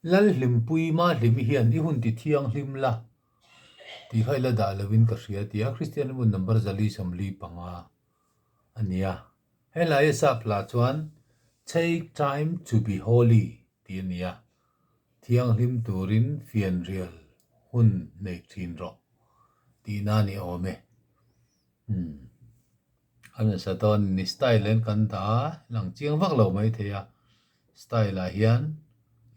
Lalhlimpui Mahlimi hian i hun ti thianghlim la tih kha i la dah lovin ka hria tia Kristian hmun number 445 a ni a. He hlai a sap hla chuan Take time to be holy tih a ni a, thianghlim turin fianrial hun nei thin rawh tihna a ni awm e. Umm. A nasa dawn ni style in kan dah a, lang chiang vak lo maithei a. Style ah hian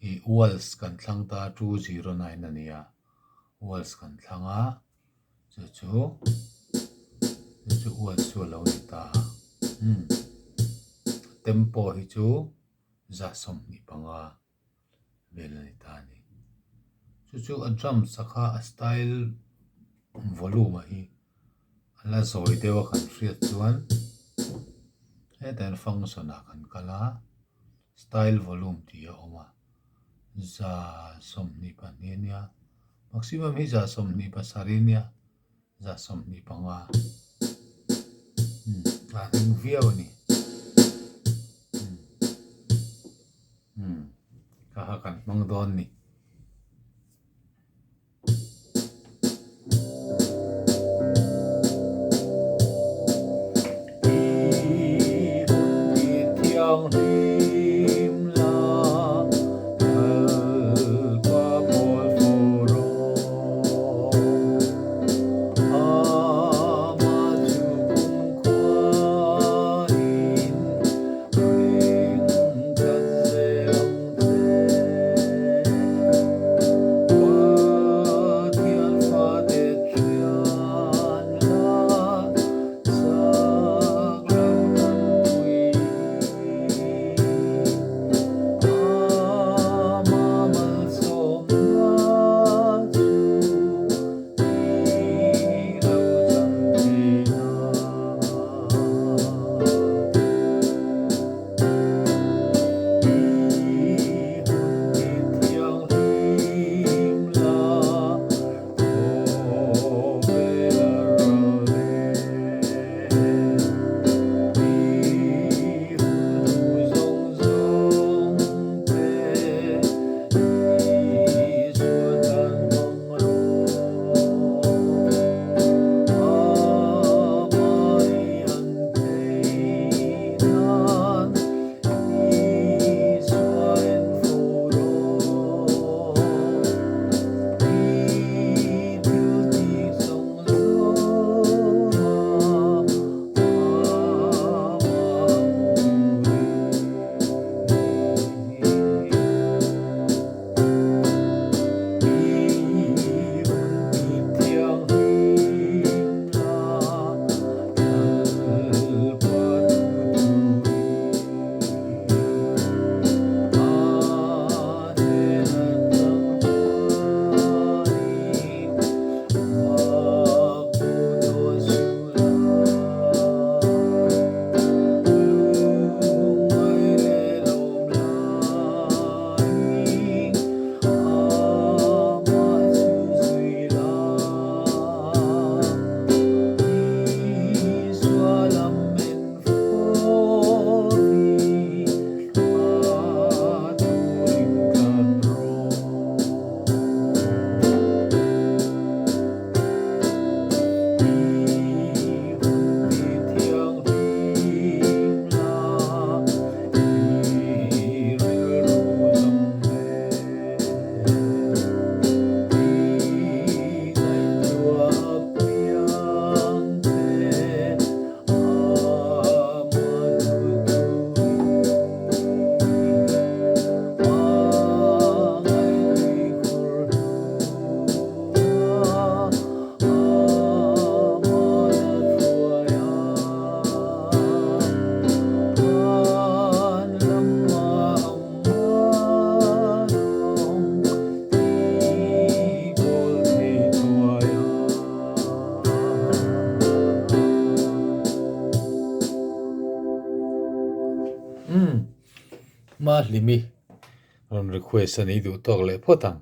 ih waltz kan thlang ta 209 a ni a, waltz kan thlang a, chu chu chu chu waltz chu a lo ni ta a, umm tempo hi chu 125 vel a ni ta a ni. Chu chu a drums a kha a style volume ah hi a la zawi deuh a kan hriat chuan hetah hian function ah kan kal a style volume tih a awm a 122 a nia maximum hi 127 a nia 125 umm a ring viau a ni umm umm kha kha kan hmang dawn a ni. I hun ti thianghlim la Lalpa pawl fawh rawh. Amah chu kumkhuain ring tlat zel ang che. Pathian fate thian la chak lo tanpui. Ama malsawmna chu i lo chang thin a. I hun ti thianghlim la khawvel a ral e. I hun hnu zawng zawng te Isua tan hmang rawh. Amah i an theih nan Isua en fo rawh. I thil tih zawng zawng ah amah ang turin. I hun ti thianghlim la Lalpa duh turin. A hnen atang chuanin mak duh tawh suh la. Lungngai leh lawm laiin amah chu zui la. Isua lam en fawhin a turin tlat rawh. I hun ti thianghlim la, i rilru zawng hle. I ngaihtuah apiang te ama duh turin. A ngaihtuih khur hnuah ama la hruai a. Van lamah awm rawng i kawl thei thuai a. Umm, Mahlimi rawn request a ni duh tawk leh phawt ang.